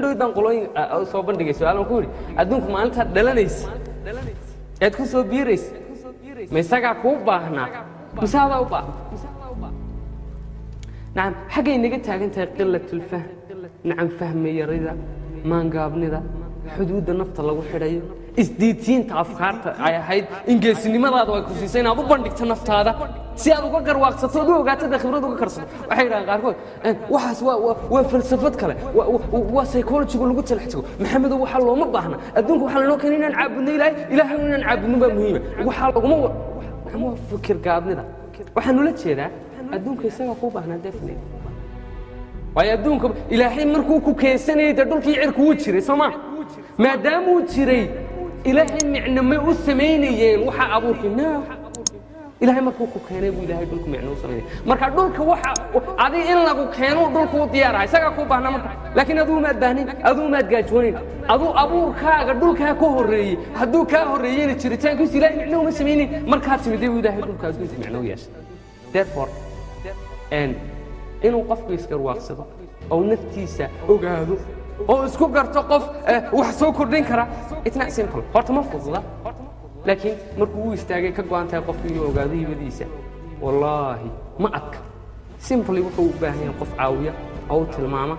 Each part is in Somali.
Dhowdaan qolooyin soo bandhigay su-aal aan ku yidhi: adduunku maalintaad dhalanaysa eed ku soo biiraysa, ma isagaa kuu baahnaa mise adaa u baahan? Nacam, xaggay naga taagan tahay qilatulfahm. Nacam, fahmi yarida, maangaabnida, xuduudda nafta lagu xidhayo, isdiidsiinta afkaarta ay ahayd in geesinimadaadu ay ku siisay inaad u bandhigto naftaada si aad uga garwaaqsato, ood u ogaato, dee khibrad uga karsato. Waxay yidhahaan qaarkood, waxaas waa falsafad kale, waa psychology-gu lagu talax tago. Maxamedow, waxaa looma baahna. Adduunka waxaa lanoo keenay inaan caabudno Ilaahay. Ilaahay inaan caabudno baa muhiima. Waxaa laguma waa fikir gaabnida. Waxaan ula jeedaa, adduunka isagaa kuu baahnaa, definitely. Waayo, adduunka Ilaahay markuu ku keensanayay, dee dhulkii cirku wuu jiray, soo ma? Maadaamuu jiray, Ilaahay micno may u samaynayeen waxa abuurkii? No. Ilaahay markuu ku keenay buu Ilaahay dhulku micno u samaynaya. Marka dhulka waxa adi in lagu keeno dhulku u diyaaraha, isagaa kuu baahna marka. Laakiin aduu maad baahnin, aduu maad gaajoonin, aduu abuurkaaga dhulkaa ka horreeyey. Hadduu kaa horreeyeyna, jiritaankiisu Ilaahay micno uma samaynin. Markaad timiday buu Ilaahay dhulka adduunka micno u yeeshay. Therefore, inuu qofku isgarwaaqsado oo naftiisa ogaado oo isku garto qof wax soo kordhin kara, it's not simple. Horta ma fududa, laakiin markuu u istaagay, ka go'an tahay qofku inuu ogaado hibadiisa, wallaahi ma adka. Simply wuxuu u baahan yahay qof caawiya oo u tilmaama.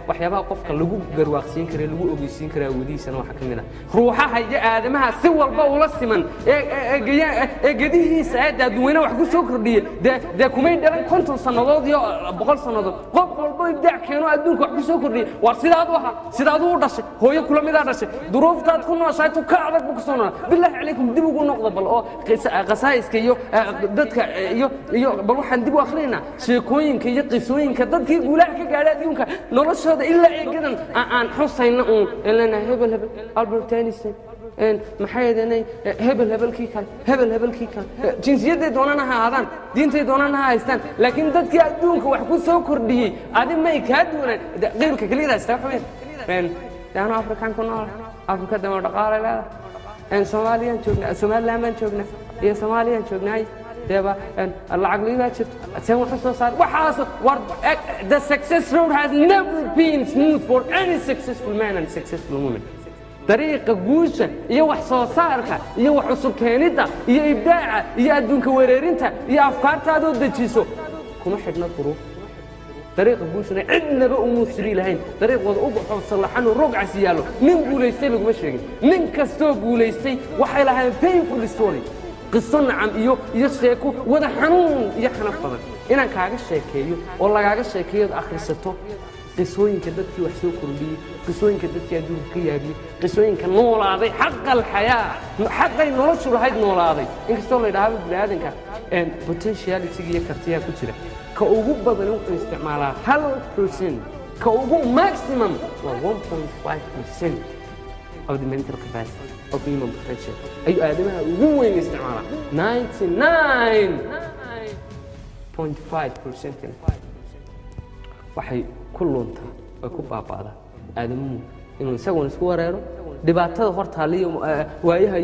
Waxyaabaha qofka lagu garwaaqsiin kara, lagu ogeysiin kara awoodihiisana waxaa ka mid ah ruuxaha iyo aadamaha si walba ula siman ee gedihiisa ee dadweyne wax ku soo kordhiye. Dee kumay dhalan 50 sannadood iyo 100 sannadood. Qof walba ibdaac keeno, adduunka wax ku soo kordhiye, waar sidaad u ahaa, sidaad u dhashay, hooyo kula midaa dhashay, duruuftaad ku nooshahay tu ka adag bu ku soo noolaa. Bilaahi calaykum, dib ugu noqda bal oo qasaa'iska iyo dadka iyo bal waxaan dib u akhrinaynaa sheekooyinka iyo qisooyinka dadkii guulaha ka gaadhay adduunka noloshooda ilaa eegadan aan xusayna uun leenahay hebel hebel, Albert Einstein, maxay yeedanay, hebel hebelkii kale, hebel hebelkii kale. Jinsiyadday doonana ha ahaadaan, diintay doonana ha haystaan, laakiin dadkii adduunka wax ku soo kordhiyey adi may kaa duwanaan. Qiilka keliyada haystaa waxa weyn: de anu Afrikaan ku nool, Afrika dama dhaqaalay leedahay, Soomaaliyaan joognaa, Somaliland baan joognaa iyo Soomaaliyaan joognaay, deeba lacag liibaa jirto, seen wax u soo saar waxaas. War, the success road has never been smooth for any successful man and successful woman. Dariiqa guusha iyo wax soo saarka iyo wax cusub keenidda iyo ibdaaca iyo adduunka wereerinta iyo afkaartaadoo dejiso kuma xidhna duruuf. Dariiqa guushana cidnaba umuu siri lahayn. Dariiqooda u baxoo sallaxanoo rogcas yaallo nin guulaystay laguma sheegin. Nin kastoo guulaystay waxay lahayn painful story, qiso, nacam, iyo sheeko wada xanuun iyo xanaf badan. Inaan kaaga sheekeeyo oo lagaaga sheekeeyo ood akhrisato qisooyinka dadkii wax soo kordhiyey, qisooyinka dadkii adduunka ka yaabiyey, qisooyinka noolaaday xaqa alxayaa, xaqay noloshu lahayd noolaaday. Inkastoo la yidhaahdo bini aadanka potentiality-ga iyo kartiyaa ku jira, ka ugu badan wuxuu isticmaalaa 1%, ka ugu maximum waa 1.5% of the mental capacity of human potential ayuu aadamaha ugu weyn isticmaalaa. 99.5% waxay ku luntaa, way ku baaba'daa aadamuhu inuu isaguna isku wareero dhibaatada hortaaliyo waayaha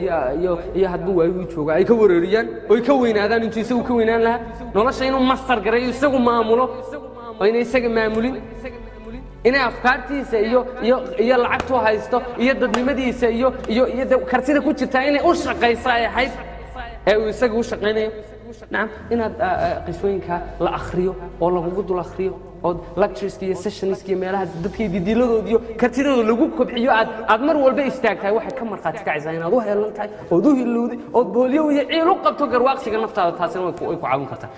iyo hadba waayuhu jooga ay ka wareeriyaan oy ka weynaadaan intuu isagu ka weynaan lahaa. Nolosha inuu master garayo, isagu maamulo oo inay isaga maamulin, inay afkaartiisa iyo lacagtuu haysto iyo dadnimadiisa iyo de kartida ku jirtaa inay u shaqayso ay ahayd ee uu isaga u shaqaynayo. Nacam, inaad qisooyinka la akhriyo oo lagugu dul akhriyo oo lectures-ka iyo sessions-ka iyo meelaha dadka didiladooda iyo kartidooda lagu kobciyo aad mar walba istaagtahay, waxay ka markhaati kacaysaa inaad u heelan tahay ood u hilowday ood booliyo iyo ciil u qabto garwaaqsiga naftaada. Taasina way ku caawin kartaa.